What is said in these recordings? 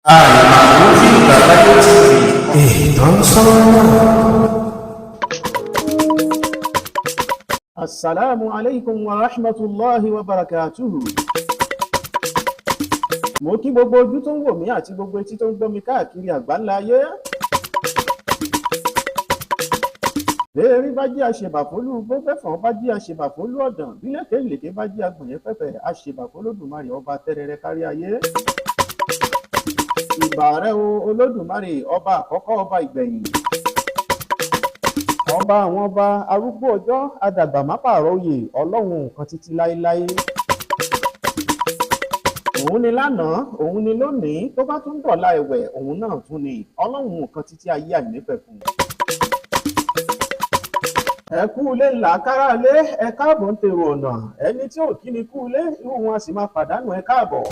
Al-Ma'rufi Ìgbàláyé TV. Ìtọ́sọ́nà. Assalamu alaikum wa rahmatullahi wa barakatuhu. Mo kí gbogbo ojú tó ń wò mí àti gbogbo etí tó ń gbọ́ mi káàkiri àgbáńlá ayé. Béèrí bá jí àṣebàfólú, bó bẹ́fọ̀n bá jí àṣebàfólú ọ̀dàn, bílékèélékè bá jí agbọ̀nyẹ́ pẹ̀pẹ̀ àṣebàfólódùmarè ọba tẹ́rẹrẹ kárí ayé. Ìbà rẹ o Olódùmarè, ọba àkọ́kọ́, ọba ìgbẹ̀yìn. Ọba àwọn ọba, arúgbó ọjọ́, adàgbà má pààrọ̀ oyè, ọlọ́run nǹkan títí láéláé. Òun ni lánàá, òun ni lónìí, tó bá tún dọ̀la ẹ̀wẹ̀, òun náà tún ni ọlọ́run nǹkan títí ayé àìnípẹ̀kun. Ẹ kú ilé ńlá kára lé, ẹ káàbọ̀ ń tèrò ọ̀nà, ẹni tí ò kí ni kú ilé, irú wọn a sì máa pàdánù ẹ káàbọ̀.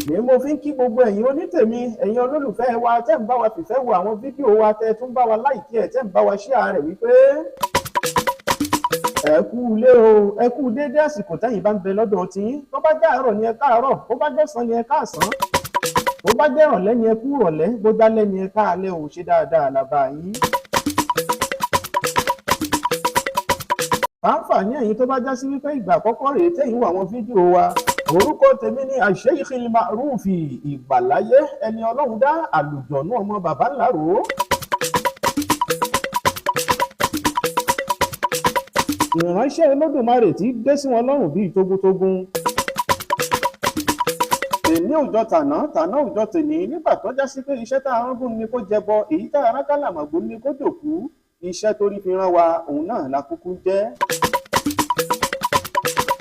Ní mo fi ń kí gbogbo ẹ̀yin onítèmi, ẹ̀yin olólùfẹ́ wa tẹ́ ń bá wa fìfẹ́ wo àwọn fídíò wa, tẹ́ tún bá wa like ẹ̀, tẹ́ ń bá wa share rẹ̀ wípé ẹ kú ilé o, ẹ kú déédé àsìkò tẹ́yìn bá ń bẹ lọ́dọ̀ tiyín. Tó bá jẹ́ àárọ̀ ni ẹ káàárọ̀, bó bá jọ̀sán ni ẹ káàsán, bó bá jẹ́ ìrọ̀lẹ́ ni ẹ kú ìrọ̀lẹ́, bó jálẹ́ ni ẹ káalẹ́ o, ṣe dáadáa làbá yín. Fàǹfààní ẹ̀yin tó bá já sí wípé ìgbà àkọ́kọ́ rèé tẹ́yìn wo àwọn fídíò wa, orúkọ tèmi ní Al-Sheikh Al-Ma'rufi Ìgbàláyé, ẹni ọlọ́run dá, àlùjọ̀nú ọmọ bàbá ńlá rò ó. Ìránṣẹ́ Olódùmarè tí dé sí wọn lọ́rùn bíi tógúntógún. Èní òjọ tàná, tàná òjọ tèní, nígbà tó já sí pé iṣẹ́ tá a rán gún ni kó jẹbọ, èyí tá a rán kálàmọ̀gbò ni kó dòkú, iṣẹ́ tó rí fi rán wa òun náà la kúkú jẹ́.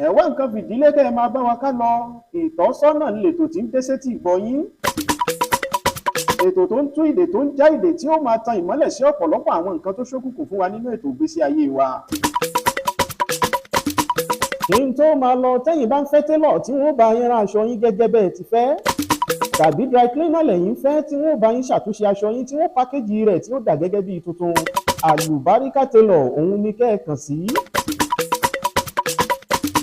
Ẹ wá nǹkan fìdílé kẹ́ ẹ máa bá wa ká lọ. Ìtọ́sọ́nà ńlètò tí ń dé sétí ìgbọ́ yín. Ètò tó ń tú ìdè, tó ń já ìdè, tí ó máa tan ìmọ́lẹ̀ sí ọ̀pọ̀lọpọ̀ àwọn nǹkan tó ṣókùnkùn fún wa nínú ètò ìgbésí ayé wa. Kí n tó máa lọ, tẹ́yìn bá ń fẹ́ télọ̀ tí wọ́n bá yín rán aṣọ yín gẹ́gẹ́ bẹ́ẹ̀ ti fẹ́, tàbí dry cleaner lẹ́yìn fẹ́ tí wọ́n bá yín ṣàtúnṣe aṣọ yín, tí wọ́n pákéjì rẹ̀ tí ó dà gẹ́gẹ́ bíi tuntun, Àlùbáríkà Tailor òun ni kẹ́ ẹ kàn sí.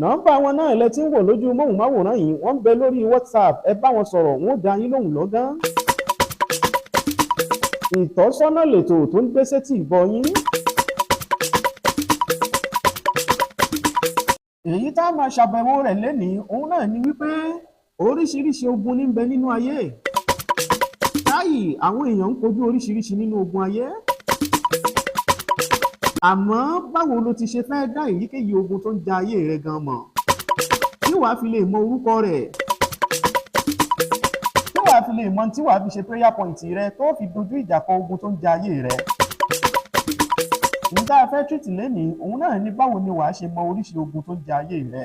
Nọ́mbà wọn náà lẹ ti ń wò lójú móhùnmáwòrán yìí. Wọ́n ń bẹ lórí WhatsApp, ẹ bá wọn sọ̀rọ̀, wọ́n ó dá yín lóhùn lọ́gán. Ìtọ́sọ́nà lètò tó ń dé sétí ìgbọ́ yín. Èyí tá a máa ṣàbẹ̀wò rẹ̀ lénìí òun náà ni wípé oríṣiríṣi ogun ní ń bẹ nínú ayé. Táyì àwọn èèyàn ń kojú oríṣiríṣi nínú ogun ayé. Àmọ́ báwo lo ti ṣe fẹ́ dá èyíkéyìí ogun tó ń ja ayé rẹ gan mọ̀? Tí wàá fi lè mọ orúkọ rẹ̀, tí wàá fi lè mọ tí wàá fi ṣe prayer point rẹ tó fi dojú ìjà kọ ogun tó ń ja ayé rẹ. Ohun tá a fẹ́ treat lénìí òun náà ni báwo ni wàá ṣe mọ oríṣi ogun tó ń ja ayé rẹ.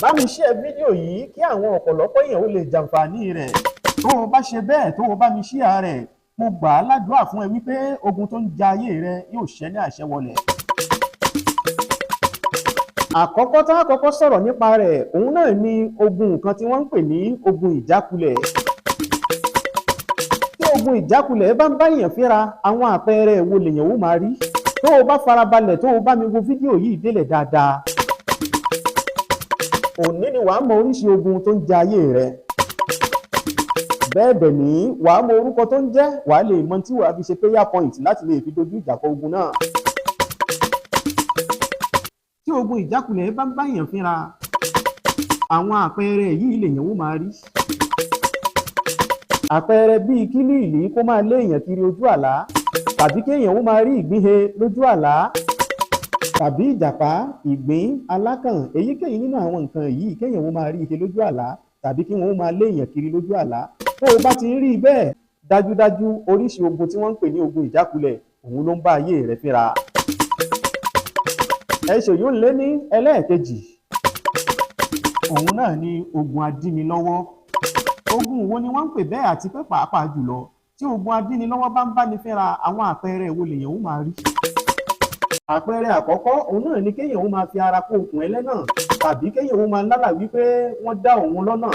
Bá mi share fídíò yìí kí àwọn ọ̀pọ̀lọpọ̀ èèyàn ó lè jàǹfààní rẹ̀. Tó o bá ṣe bẹ́ẹ̀, tó o bá mi share rẹ̀, mo gbà á ládùúrà fún ẹ wípé ogun tó ń ja ayé rẹ yóò ṣẹ́ ní àṣẹ wọlẹ̀. Àkọ́kọ́ tá a kọ́kọ́ sọ̀rọ̀ nípa rẹ̀ òun náà ni ogun kan tí wọ́n ń pè ní ogun ìjákulẹ̀. Tí ogun ìjákulẹ̀ bá ń bá èèyàn fínra, àwọn àpẹẹrẹ wo lèèyàn ó máa rí? Tó o bá farabalẹ̀, tó o bá mi wo fídíò yìí délẹ̀ dáadáa, òní ni wàá mọ oríṣi ogun tó ń ja ayé rẹ. Bẹ́ẹ̀ dẹ̀ ní wàá mọ orúkọ tó ń jẹ́, wàá lè mọ tí wàá fi ṣe prayer point láti lè fi dojú ìjà kọ ogun náà. Tí ogun ìjákulẹ̀ bá ń bá èèyàn fínra, àwọn àpẹẹrẹ yìí lèèyàn ó máa rí. Àpẹẹrẹ bíi kí líìlí kó máa lé èèyàn kiri ojú àlá, tàbí kéèyàn ó máa rí ìgbín he lójú àlá, tàbí ìjàpá, ìgbín, alákàn, èyíkéyìí nínú àwọn nǹkan yìí kéèyàn ó máa rí ihe lójú àlá, tàbí kí wọ́n ó máa lé èèyàn kiri lójú àlá. Tó o bá ti ń rí bẹ́ẹ̀, dájúdájú oríṣi ogun tí wọ́n ń pè ní ogun ìjákulẹ̀ òun ló ń bá ayé rẹ fínra. Ẹ ṣèyí ń lé ní ẹlẹ́ẹ̀kejì, òun náà ni ogun adínilọ́wọ́. Ogun wo ni wọ́n ń pè bẹ́ẹ̀, àti pé pàápàá jùlọ tí ogun adínilọ́wọ́ bá ń báni fínra, àwọn àpẹẹrẹ wo lèèyàn ó máa rí? Àpẹẹrẹ àkọ́kọ́ òun náà ni kéèyàn ó máa fi ara kó okùn ẹlẹ́nà, tàbí kéèyàn ó máa lálà wípé wọ́n dá òun lọ́nà,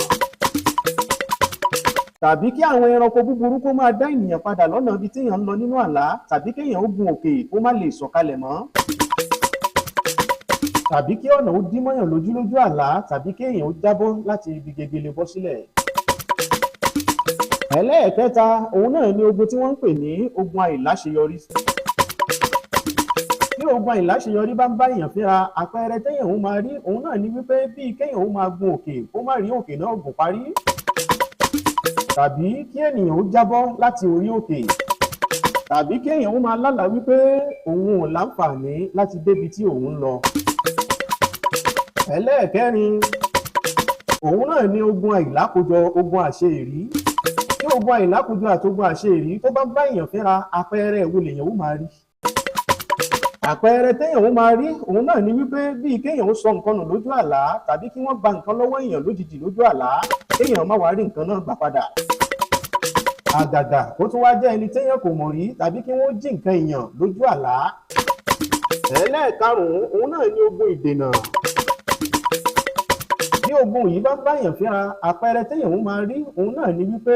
tàbí kí àwọn ẹranko búburú kó máa dá ènìyàn padà lọ́nà ibi téèyàn ń lọ nínú àlá, tàbí kéèyàn ó gun òkè kó má lè sọ̀kalẹ̀ mọ́. Tàbí kí ọ̀nà ó dí mọ́yàn lójú lójú àlá, tàbí kéèyàn ó jábọ́ láti ibi gegele bọ́ sílẹ̀. Ẹlẹ́ẹ̀kẹta, òun náà ni ogun tí wọ́n ń pè ní ogun àìláṣeyọrí. Bí ogun àìláṣeyọrí bá ń bá èèyàn fínra, àpẹẹrẹ téèyàn ó máa rí, òun náà ni wípé bíi kéèyàn ó máa gun òkè, kó má rí òkè náà gùn parí, tàbí kí ènìyàn ó jábọ́ láti orí òkè, tàbí kéèyàn ó máa lálàá wípé òun ò láǹfààní láti débi tí òun ń lọ. Ẹlẹ́ẹ̀kẹrin, òun náà ni ogun àìlákójọ, ogun àṣeèrí. Tí ogun àìlákójọ àti ogun àṣeèrí tó bá ń bá èèyàn fínra, àpẹẹrẹ èwo lèèyàn ó máa rí? Àpẹẹrẹ téèyàn ó máa rí, òun náà ni wípé bíi kéèyàn ó sọ nǹkan nù lójú àlá, tàbí kí wọ́n gba nǹkan lọ́wọ́ èèyàn lójijì lójú àlá, kéèyàn má wàá rí nǹkan náà gbà padà, àgàgà kó tún wá jẹ́ ẹni téèyàn kò mọ̀ rí, tàbí kí wọ́n jí nǹkan èèyàn lójú àlá. Ẹlẹ́ẹ̀karùn-ún, òun náà ni ogun ìdènà. Bí ogun yìí bá ń báyàn fínra, àpẹẹrẹ téèyàn ó máa rí, òun náà ni wípé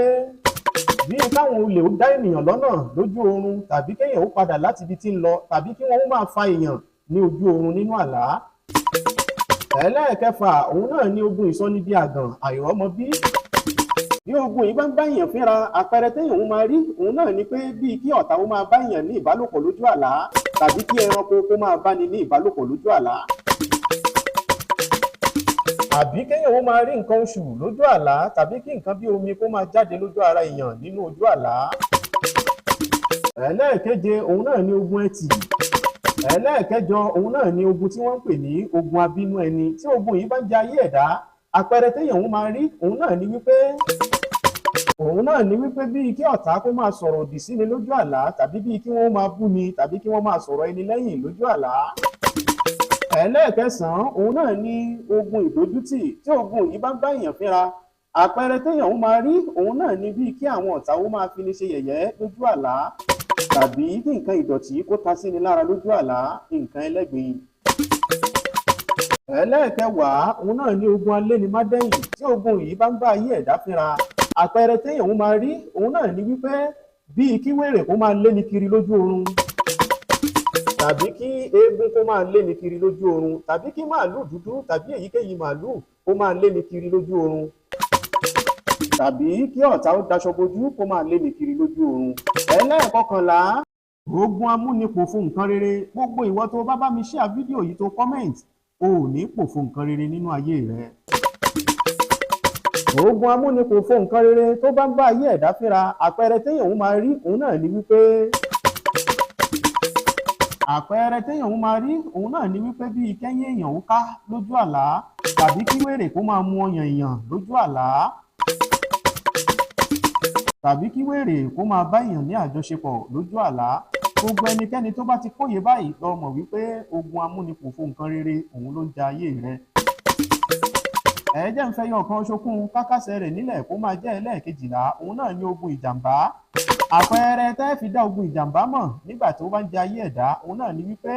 bí káwọn olè ó dá ènìyàn lọ́nà lójú oorun, tàbí kéèyàn ó padà láti ibi tí ń lọ, tàbí kí wọ́n ó máa fa èèyàn ní ojú oorun nínú àlá. Ẹlẹ́ẹ̀kẹfà, òun náà ni ogun ìsọnidí àgàn, àìrọ́mọbí. Bí ogun yìí bá ń bá èèyàn fínra, àpẹẹrẹ téèyàn ó máa rí, òun náà ni pé bíi kí ọ̀tá ó máa bá èèyàn ní ìbálòpọ̀ lójú àlá, tàbí kí ẹranko kó máa báni ní ìbálòpọ̀ lójú àlá, àbí kéèyàn ó máa rí nǹkan oṣù lójú àlá, tàbí kí nǹkan bí omi kó máa jáde lójú ara èèyàn nínú ojú àlá. Ẹlẹ́ẹ̀keje, òun náà ni ogun ẹtì. Ẹlẹ́ẹ̀kẹjọ, òun náà ni ogun tí wọ́n ń pè ní ogun abínú ẹni. Tí ogun yìí bá ń jẹ ayé ẹ̀dá, àpẹẹrẹ téèyàn ó máa rí, òun náà ni wípé bíi kí ọ̀tá kó máa sọ̀rọ̀ òdì sí ni lójú àlá, tàbí bíi kí wọ́n máa bú ni, tàbí kí wọ́n máa sọ̀rọ̀ ẹni lẹ́yìn lójú àlá. Ẹlẹ́ẹ̀kẹsàn-án, òun náà ni ogun ìdójútì. Tí ogun yìí bá ń bá èèyàn fínra, àpẹẹrẹ téèyàn ó máa rí, òun náà ni bíi kí àwọn ọ̀tá ó máa fi ni ṣe yẹ̀yẹ́ lójú àlá, tàbí kí nǹkan ìdọ̀tí kó ta sí ni lára lójú àlá, nǹkan ẹlẹ́gbin. Ẹlẹ́ẹ̀kẹwàá, òun náà ni ogun alénimádẹ́yìn. Tí ogun yìí bá ń bá ayé ẹ̀dá fínra, àpẹẹrẹ téèyàn ó máa rí, òun náà ni wípé bíi kí wèrè kó máa léni kiri lójú oorun, tàbí kí eégún kó máa léni kiri lójú oorun, tàbí kí màálù dúdú tàbí èyíkéyìí màálù kó máa léni kiri lójú oorun, tàbí kí ọ̀tá ó daṣọ bojú kó máa léni kiri lójú oorun. Ẹlẹ́ẹ̀kọkànlá, ogun amúnipòfo nǹkan rere. Gbogbo ìwọ tó bá bá mi share fídíò yìí, tó comment, o ò ní pòfo nǹkan rere nínú ayé rẹ. Ogun amúnipòfo nǹkan rere tó bá ń bá ayé ẹ̀dá fínra, àpẹẹrẹ téèyàn ó máa rí, òun náà ni wípé bíi kẹ́yìn èèyàn ó ká lójú àlá, tàbí kí wèrè kó máa mu ọyàn èèyàn lójú àlá, tàbí kí wèrè kó máa bá èèyàn ní àjọṣepọ̀ lójú àlá. Gbogbo ẹnikẹ́ni tó bá ti kóye báyìí lọ mọ̀ wípé ogun amúnipòfo nǹkan rere, òun ló ń ja ayé rẹ. Ẹ jẹ́ ń fẹ́ yọ ọ̀kan ṣokún kákàsẹ̀ rẹ̀ nílẹ̀, kó máa jẹ́ ẹlẹ́ẹ̀kejìlá. Òun náà ní ogun ìjàmbá. Àpẹẹrẹ tẹ́ fi dá ogun ìjàmbá mọ̀ nígbà tó bá ń jẹ ayé ẹ̀dá, òun náà ní wípé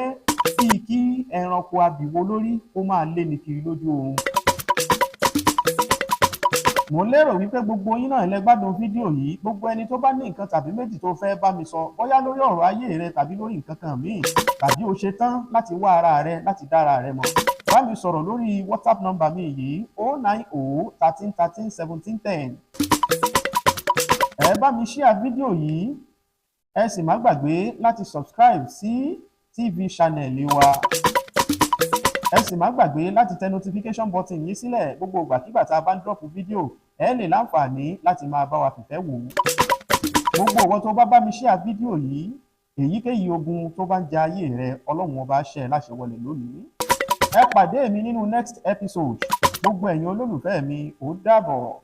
bíi kí ẹranko abìwo lórí kó máa léni kiri lójú oorun. Mo lérò wípé gbogbo yín náà lẹ gbádùn fídíò yìí. Gbogbo ẹni tó bá ní nǹkan tàbí méjì tó fẹ́ bá mi sọ, bóyá lórí ọ̀rọ̀ ayé rẹ tàbí lórí nǹkan kan míì, tàbí o ṣe tán láti wá ara rẹ, láti dá ara rẹ mọ̀, bá mi sọ̀rọ̀ lórí WhatsApp nọ́mbà mi yìí, 090 13 13 17 10. Ẹ bá mi share fídíò yìí, ẹ sì má gbàgbé láti subscribe sí TV channel wa. Ẹ sì má gbàgbé láti tẹ notification button yìí sílẹ̀. Gbogbo ìgbàkigbà tá a bá ń drop fídíò, ẹ lè láǹfààní láti máa bá wa fìfẹ́ wò ó. Gbogbo ìwọ tó bá bá mi share fídíò yìí, èyíkéyìí ogun tó bá ń jẹ ayé rẹ, Ọlọ́run Ọba ṣe é láṣẹ wọlé lónìí. Ẹ pàdé mi nínú next episode. Gbogbo ẹ̀yin olólùfẹ́ mi, ó dàbọ̀.